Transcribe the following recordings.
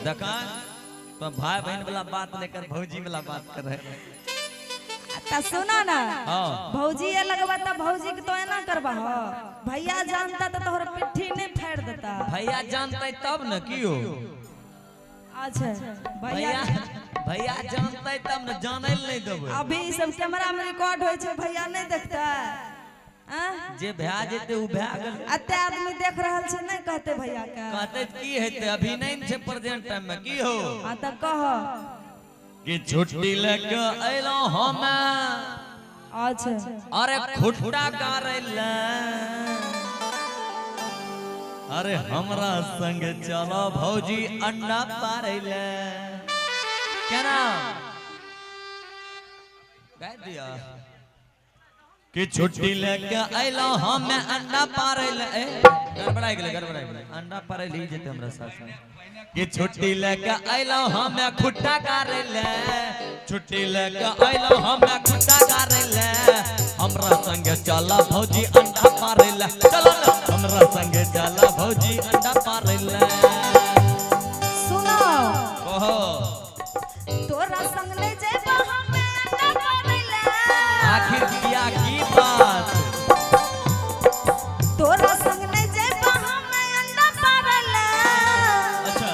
देखा तो भाई बहन वाला बात लेकर भौजी वाला बात कर रहे। त सुना ना भौजी ये लगवा त भौजी के तो एना करबा हो, भैया जानता त तोहर पिट्ठी नहीं फाड़ देता। भैया जानते तब न कियो। अच्छा भैया भैया जानते तब न, जानै नहीं देबै। अभी सब कैमरा में रिकॉर्ड होय छै, भैया नहीं देखता जे भै जेते उ भै गेल। एते आदमी देख रहल छै, नहीं कहते भैया के कहते की हेते, अभी नहीं छै प्रेजेंट टाइम में की हो। हां त कह कि छुट्टी लेके अइलो हम। अच्छा अरे खुट्टा गारैले, अरे हमरा संग चलो भौजी अंडा पारैले। केना गाय दिया कि छुट्टी लेके अइलो हम अंडा पारैले। गड़बड़ाई गेलै गड़बड़ाई गेलै, अंडा पारैले ही जेते हमरा साथ साथ। कि छुट्टी लेके अइलो हम खुट्टा गारैले, छुट्टी लेके अइलो हम खुट्टा गारैले, हमरा संग चला भौजी अंडा पारैले। चलो ना हमरा संग चला भौजी अंडा पारैले। सुनो कहो तोरा संग ले जेबो हम अंडा पारैले। आखिर किया की बात, तोरा संग ले जेबो हम अंडा पारैले। अच्छा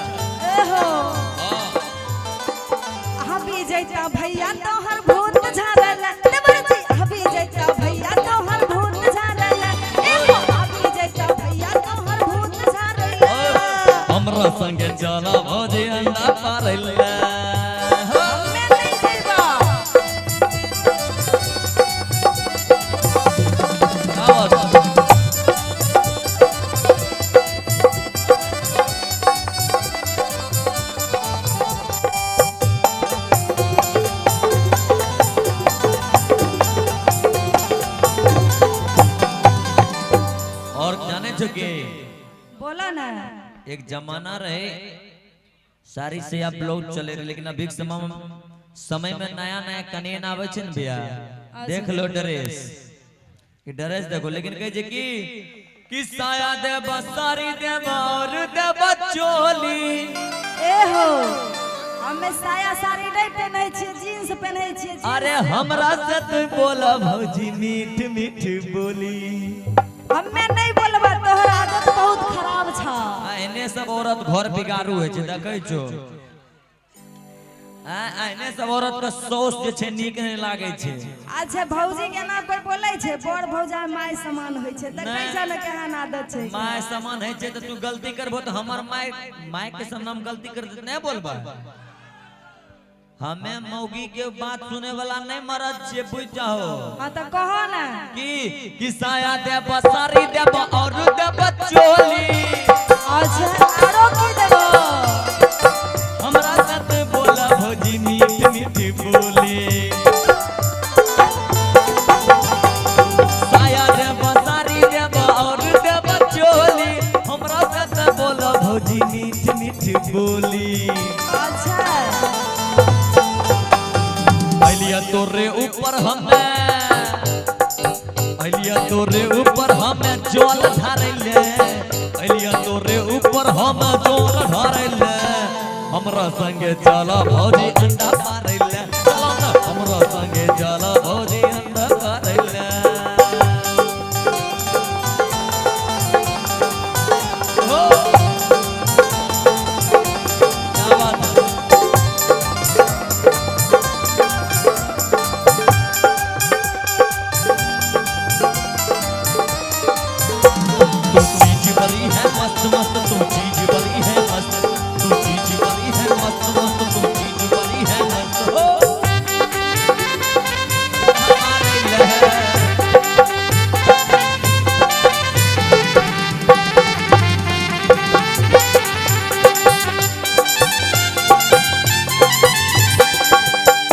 एहो अभी जैता भैया तोहर भूत झारैले। देवर जी अभी जैता भैया तोहर भूत झारैले। एहो अभी जैता भैया तोहर भूत झारैले। हमरा संग चला भौजी अंडा पारैले। हम्मे नहीं जैबा। और जाने चुके बोला ना, एक जमाना रहे सारी से आप लोग चले रहे, लेकिन अभी समय में नया नया कनेन आवे छै न भैया। देख लो ड्रेस, ई ड्रेस देखो, लेकिन कहे छै कि साया देब साड़ी देब और देब चोली। एहो हमें साया साड़ी नहीं पहनै छियै, जींस पहनै छियै। अरे हमरा से तू बोला भौजी मीठ मीठ बोली। हमें नहीं बोलबा, तोहर आदत बहुत खराब छा। एने सब औरत घर बिगाड़ू है छै, देखै छो। एने सब औरत के सोच जे छै नीक नहीं लागै छै। अच्छा भौजी के ना कोई बोलै छै, बड़ भौजा my समान होय छै, देखै छ ने केहन आदत छै। My समान है छै त तू गलती करबो त हमर my my के सामने हम गलती कर दे नहीं बोलबा। हमें मौगी के बात सुने वाला नहीं मरद छे, बुझ जाओ। हां त कहो ना कि साया देब साड़ी देब और देब चोली। अच्छा आरो की देबो, हमरा साथ बोला भौजी मीठ मीठ बोली। साया देब साड़ी देब और देब चोली, हमरा साथ बोला भौजी मीठ मीठ बोली। अच्छा अलिया तोरे ऊपर हमें, अलिया तोरे ऊपर हमें जल ढारैले, अलिया तोरे ऊपर हम जल ढारैले, हमरा संगे चला भौजी अंडा पारैले। चलो ना हमरा संगे चला भौजी अंडा पारैले। हो क्या बात है। तू चीज बड़ी है मस्त मस्त, तू चीज बड़ी है मस्त, तू चीज बड़ी है मस्त मस्त, तू चीज बड़ी है मस्त। हो हमारे लहर।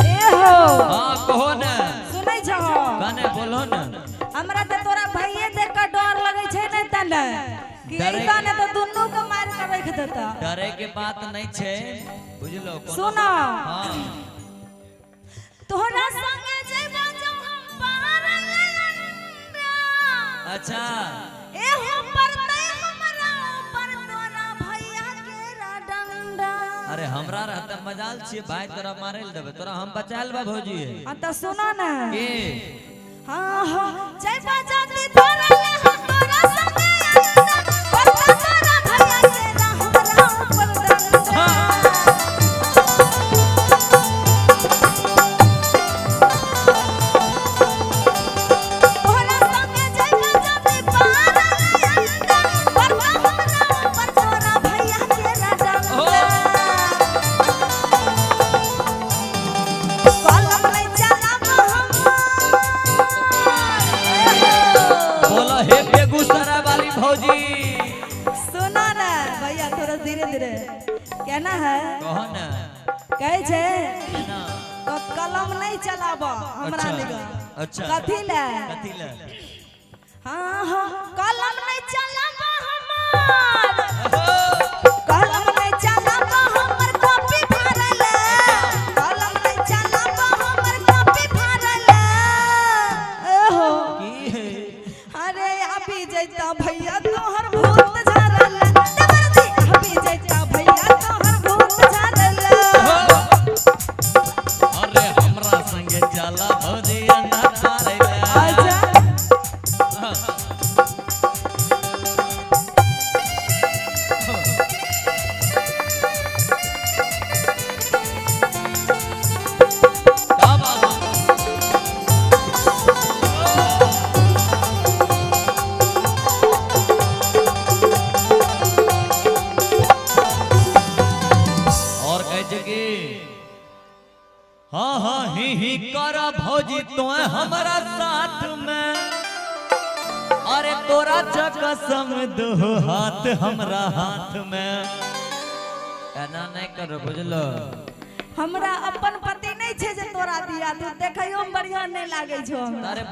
एहो हाँ कहो ना, सुनै छहो गाने बोलो ना। हमरा त तोरा भैये देख के डर लगै छै नै तने कि ऐसा ने त दुन्नू के मार के रख देता। डरे के बात नहीं छे, बुझलो। सुनो हाँ तोहरा संगे जेबो जो हम पारैले अंडा। अच्छा एहो परतै हमरा ऊपर तोरा भैया के डंडा। अरे हमरा रहता मजाल छियै भाई, तोरा मारे ल देबै, तोरा हम बचायल बा भौजी। हां त सुनो ना के हां हां जय बाजाती तोरा ले हम तोरा संगे अंडा पड़ता तोरा भैया के हमरा ऊपर डंडा। तोरा संगे जय बाजाती पारा ले अंडा पड़ता हमरा ऊपर तोरा भैया के डंडा। कलम नहीं चलाब हम। बोला हे बेगूसराय वाली भौजी। सुना ना भैया थोड़ा धीरे धीरे कहना है। कहो ना कहे छे केना? तो कलम नहीं चलाब हमरा अच्छा, लिग। अच्छा। कथी ले? कथी ले? हाँ हाँ कलम नहीं चलाब हमार, कलम नहीं चलाब हमर कॉपी फाड़ल, कलम नहीं चलाब हमर कॉपी फाड़ल। एहो की है? अरे अभी जैता भैया तोहर भूत झारल, देवर जी अभी जैता भैया तोहर भूत झारल। अरे हमरा संगे चला भौजी अंडा पारै ले। अच्छा का बात? और कहे छे कि हाँ हाँ ही कर भौजी तोय हमरा साथ में, अरे तोरा कसम दो हाथ हमरा हाथ में। एना नहीं करो बुझलो। हमरा अपन पति नहीं छे जे तोरा दिया, तू देखैयो में बढ़िया नहीं लागे छो हमरा। अरे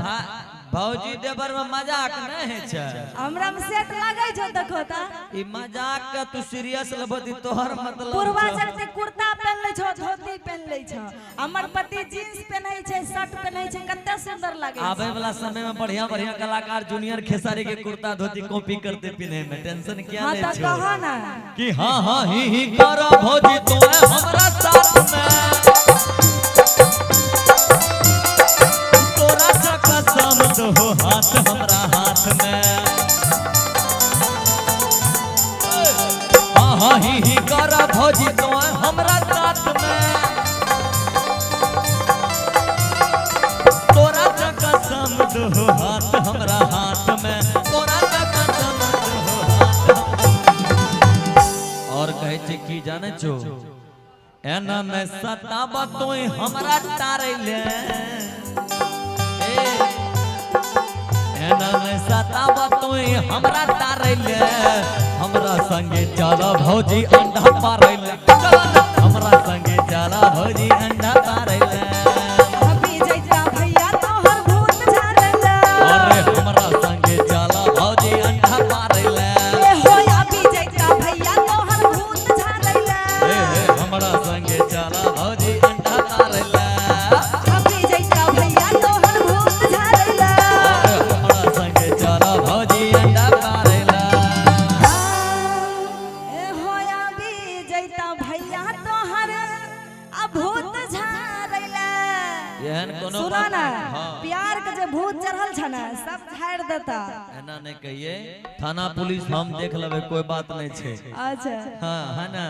भौजी देवर में मजाक नहीं है छे। हमरा में सेट लागे छो देखो ता। ई मजाक के तू सीरियस लेबती तोहर मतलब पूर्वाजन से कुर्ता पहन ले छो, धोती पहन ले छो, हमर पति जींस पहनै छे, शर्ट पहनै छे, कते सुंदर लागे छे। आवे वाला समय में बढ़िया बढ़िया कलाकार जूनियर खेसारी के कुर्ता धोती कॉपी करते पिन्हे में टेंशन क्या हाँ ले त छो। कहा ना कि हाँ हाँ ही कर भौजी तोय हमरा साथ में, तोरा कसम दो हाथ हमरा हाथ में। हाँ हाँ ही कर भौजी तोय हमरा साथ में, तोरा कसम दो हाथ हमरा हाथ में, तोरा कसम दो हाथ। और कहे छे की जाने छो एना में सताब तोय हमरा तारै ले, एना में सताब तोय हमरा तारै ले, हमरा संगे चल भौजी अंडा पारै ले, चल हमरा संगे चल भौजी अंडा पारै ले। अभी जैता भैया तोहर भूत झारल, अरे हमरा संगे चल भौजी अंडा पारै ले। ए हो अभी जैता भैया तोहर भूत झारल, ए हे हमरा संगे चल भौजी अंडा पारै ले। अभी जैता भैया तोहर भूत झारल। अरे हमरा संगे चल भौजी अंडा पारै ले। ए हो अभी जैता भैया तोहर आ भूत झारल। एहन कोनो सुनो बात ना हाँ। प्यार के जे भूत चढ़ल छ ना सब झाड़ देता। एना नहीं कहिए, थाना पुलिस हम देख लेबै कोई बात नहीं छे। अच्छा हाँ है ना।